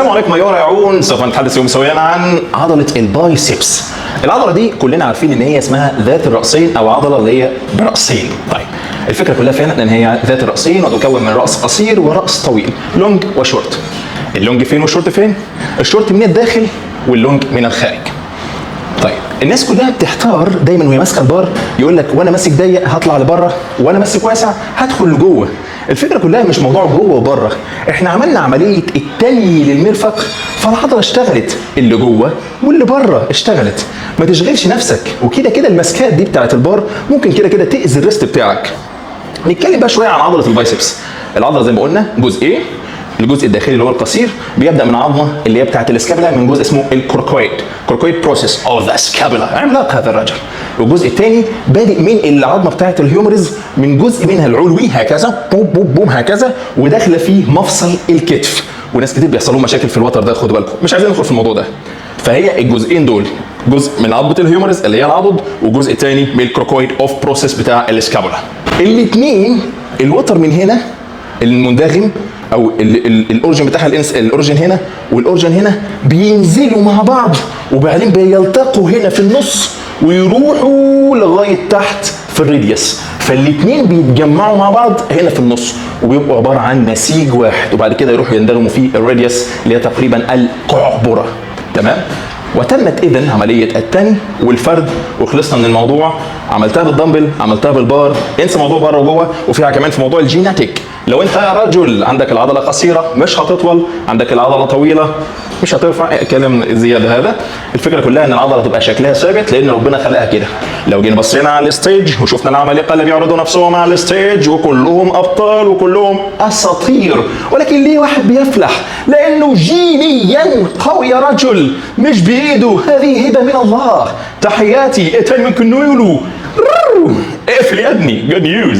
السلام عليكم ايها الرائعون. سوف نتحدث اليوم سويا عن عضلة ال biceps. العضلة دي كلنا عارفين ان هي اسمها ذات الراسين او عضلة اللي هي براسين. طيب، الفكرة كلها فين؟ ان هي ذات الراسين وتكون من راس قصير وراس طويل، long و short. ال long فين والشورت فين؟ الشورت من الداخل وال long من الخارج. طيب، الناس كلها بتحتار دايما وهي ماسكه البار، يقول لك وانا ماسك ضيق هطلع لبره، وانا ماسك واسع هدخل لجوه. الفكرة كلها مش موضوع جوه وبره، احنا عملنا عملية التني للمرفق، فالعضله اشتغلت، اللي جوه واللي بره اشتغلت. ما تشغلش نفسك، وكده كده المسكات دي بتاعت البار ممكن كده كده تاذي ال wrist بتاعك. نتكلم بقى شوية عن عضلة ال biceps. العضلة زي ما قلنا جزئين، الجزء الداخلي اللي هو القصير بيبدا من عظمه اللي هي بتاعت ال scapula، من جزء اسمه ال coracoid، coracoid process of the scapula، عملاق هذا الرجل. والجزء الثاني بادئ من العظمة بتاعت ال humerus، من جزء منها العلوي هكذا، بوم بوم بوم هكذا، وداخله فيه مفصل الكتف. وناس كتير بيحصل لهم مشاكل في الوتر ده، خدوا بالكم، مش عايزين ندخل في الموضوع ده. فهي الجزئين دول، جزء من عظمه ال humerus اللي هي العضد، وجزء تاني من ال coracoid of process بتاع ال scapula. الاثنين الوتر من هنا المندغم او ال origin بتاعها، ال origin هنا وال origin هنا بينزلوا مع بعض، وبعدين بيلتقوا هنا في النص ويروحوا لغاية تحت في ال radius. فالاثنين بيتجمعوا مع بعض هنا في النص وبيبقوا عبارة عن نسيج واحد، وبعد كده يروحوا يندغموا في ال radius اللي هي تقريبا القعبره. تمام، وتمت اذا عملية التني والفرد وخلصنا من الموضوع. عملتها بالدمبل، عملتها بالبار، انسى موضوع بره وجوه. وفيها كمان في موضوع ال genetic، لو انت يا رجل عندك العضلة قصيرة مش هتطول، عندك العضلة طويلة مش هترفع. كلام زيادة هذا. الفكرة كلها ان العضلة تبقى شكلها ثابت لان ربنا خلقها كده. لو جينا بصينا على ال stage وشفنا العمالقة اللي بيعرضوا نفسهم على ال stage، وكلهم ابطال وكلهم اساطير، ولكن ليه واحد بيفلح؟ لانه جينيا قوي يا رجل، مش بايده، هذه هبه من الله. تحياتي، ايه تاني ممكن نقوله؟ اقفل يا ابني، good news.